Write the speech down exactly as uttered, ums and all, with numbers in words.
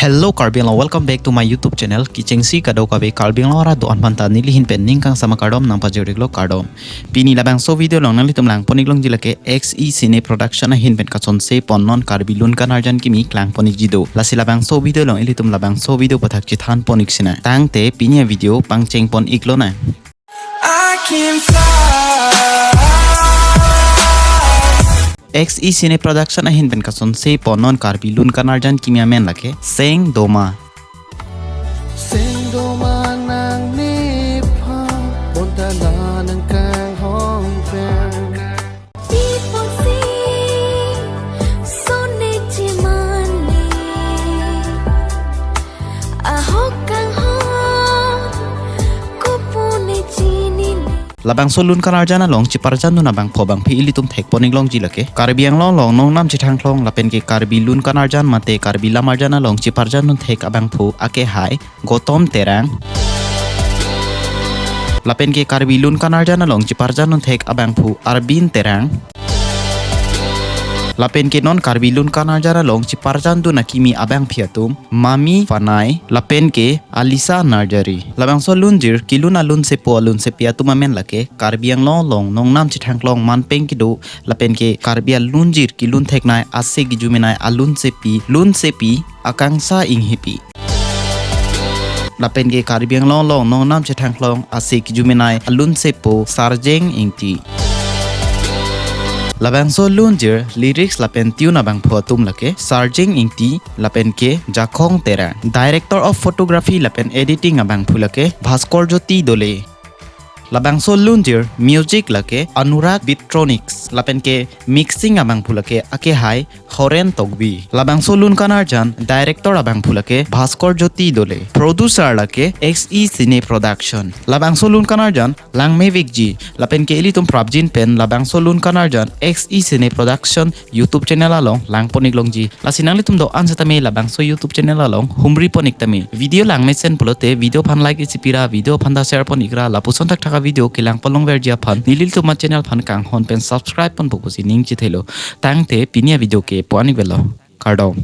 Hello Karbi Anglong, welcome back to my YouTube channel. Kechengsi kadokave Karbi Anglong arat do-an aphanta neli ahin pen ning kangsam akardom nangpajir-iklo, kardom. Pini labangso video along nanglitum langpon-iklongji lake X E Cine Production ahin pen kachonse pon non Karbi Lun Kan Arjan kimi klangpon-ikji do. Lasi labangso video along ilitum labangso video aputhak chethanpon-ik sinang. Tangte pini avideo pangchengpon-iklonang. I can fly. X E Cine Production ahin pen kachonse pon non Karbi Lun Kan Arjan kimi amen lake Seng Doma. Seng Doma nangnephan, bonta la nangkanghon pen. Ipoksi sone chimane, ahok kanghon kopune chinine. Labangso Lun Kan Arjan along cheparjandun abangphu abangphi ilitum thekpon-iklongji lake Karbi Anglong along nongnam chethangklong lapen ke Karbi Lun Kan Arjan mate Karbi Lam Arjan along cheparjandun thek abangphu akehai Gotom Terang. Lapen ke Karbi Lun Kan Arjan along cheparjandun thek abangphu Arbin Terang. Lapen ke non Karbi Lun Kan Arjan along cheparjandun akimi abangphi atum Mami Fanai lapen ke Alisa Narjari. Labangso lunjir kelun alunsepo alunsepi atum amen lake Karbi Anglong along nongnam chethangklong manpeng kedo lapen ke Karbi alunjir kelun theknei ase kejumenei alunsepi, lunsepi Akangsa Inghipi. Lapen ke Karbi Anglong along nongnam chethangklong ase kejumenei alunsepo Sarjeng Ingti. Labangso lunjir lyrics lapen tune abangphu atum lake Sarjeng Ingti lapen ke Jakhong Terang. Director of Photography lapen Editing abangphu lake Bhaskor Jyoti Dole. Labangso lunjir music lake Anurag Bitronics lapen ke mixing abangphu lake akehai Horen Tokbi. Labangso Lun Kan Arjan director abangphu lake Bhaskor Jyoti Dole. Producer lake X E Cine Production. Labangso Lun Kan Arjan langmevikji lapen ke ilitum prapjin pen labangso Lun Kan Arjan X E Cine Production YouTube channel along langpon-iklongji. Lasi nanglitum do-an setame labangso YouTube channel along humripon-ik tame. Video langmesen pulote video aphan like isi pira, video aphanta share pon-ikra, lapuson thakthak avideo kelangpon longverji aphan nelitum achannel aphan kanghon pen subscribe ponpo pusi ning chethelo. Tangte pini avideo ke pu-an-ik velo. Kardom.